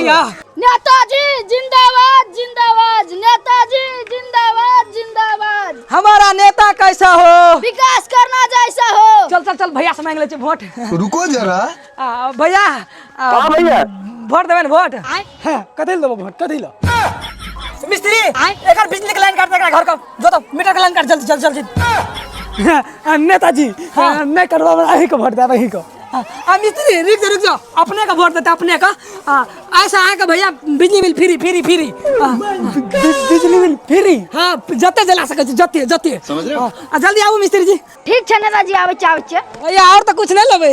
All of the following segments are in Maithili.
भैया। नेताजी जिंदाबाद जिंदाबाद, नेताजी जिंदाबाद जिंदाबाद। हमारा नेता कैसा हो, विकास करना जैसा हो। चल चल चल, भैया से मांग ले छी वोट। रुको जरा। भैया। हाँ भैया। वोट देबै ने वोट? हाँ, कथी लए देबो वोट, कथी लए? मिस्त्री, एकर बिजली के लाइन काट दे, एकरा घर का जो तो मीटर के लाइन काट, जल्दी जल्दी जल्दी। हाँ, नेताजी। हाँ। नहीं करबा, अहीं के वोट देब, अहीं के। आ मिस्त्री, रुक जा रुक जा, अपने का वोट देते अपने का। ऐसा है कि भैया बिजली बिल फ्री फ्री फ्री। बिजली बिल फ्री? हाँ, जते जला सकै छी, जते जते। समझ रहे हो? आ जल्दी आबू मिस्त्री जी। ठीक छै नेताजी, आबै छी, आबै छियै। भैया, और तऽ कुछ नहीं लेबै?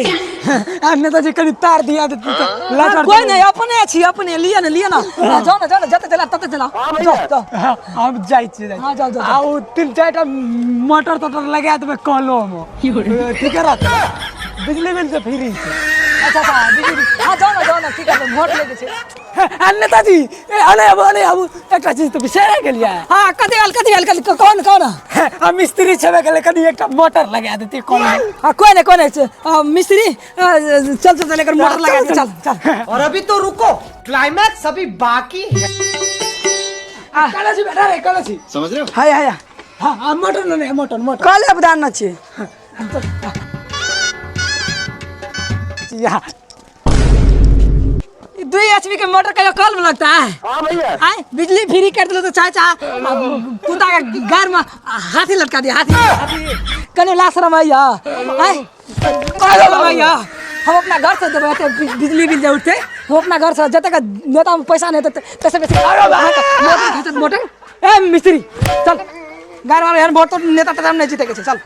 आ नेताजी, कनि तार दिया देती तऽ लाइट हाँ, कोई नहीं, अपने छी, अपने लिअ ने, लिअ ने। हाँ, जाओ ना, जाओ ना, जते जला तते जला, जाओ जाओ। हाँ, हम जाइ छियै, जाइ। हाँ, जाओ, जाओ, आ ओ तीन चारि टा मोटर तोटर लगा देबै कलो मे, ठीके रहतै, बिजली बिल तऽ फ्री छै। अच्छा अच्छा, बिजली बिल, हाँ, जाओ ना, जाओ ना, की करबै, वोट लेके छै। आ नेताजी, ए अने आबू, अने आबू, एकटा चीज तऽ बिसरि गेलियै। हाँ, कथी भेल, कथी भेल, कथी, कौन कौन? आ मिस्त्री छेबे केलै, कनि एकटा मोटर लगा देती कल मे। हाँ, कोई नहीं, कोई नहीं, मिस्त्री, चल चल चल, एकर मोटर लगा दे, चल चल। और अभी तो रुको, क्लाइमैक्स अभी बाकी है। कल छी बेटा रे, कल छी। समझ रहे हो? हाय हाय। हाँ हाँ, मोटर नहीं, मोटर मोटर। कल अवदान न छी। या। 2 एचपी के मोटर कहियो कल में लगता है? हाँ भैया। आए बिजली फ्री कर दिलो तो चाहे चाहे कुत्ता के गार में हाथी लटका दिया, हाथी हाथी। कने ला शरम आइया, आए शरम आइया। हम अपना घर से देबै एते बिजली बिल जे उठते, हम अपना घर से जते का नेता में पैसा नहीं देते तैसे बेसी मोटर खींचत मोटर। ए मिस्त्री, चल गार वाला यार, वोट तो नेता तेता नहीं जीते के छै, चल।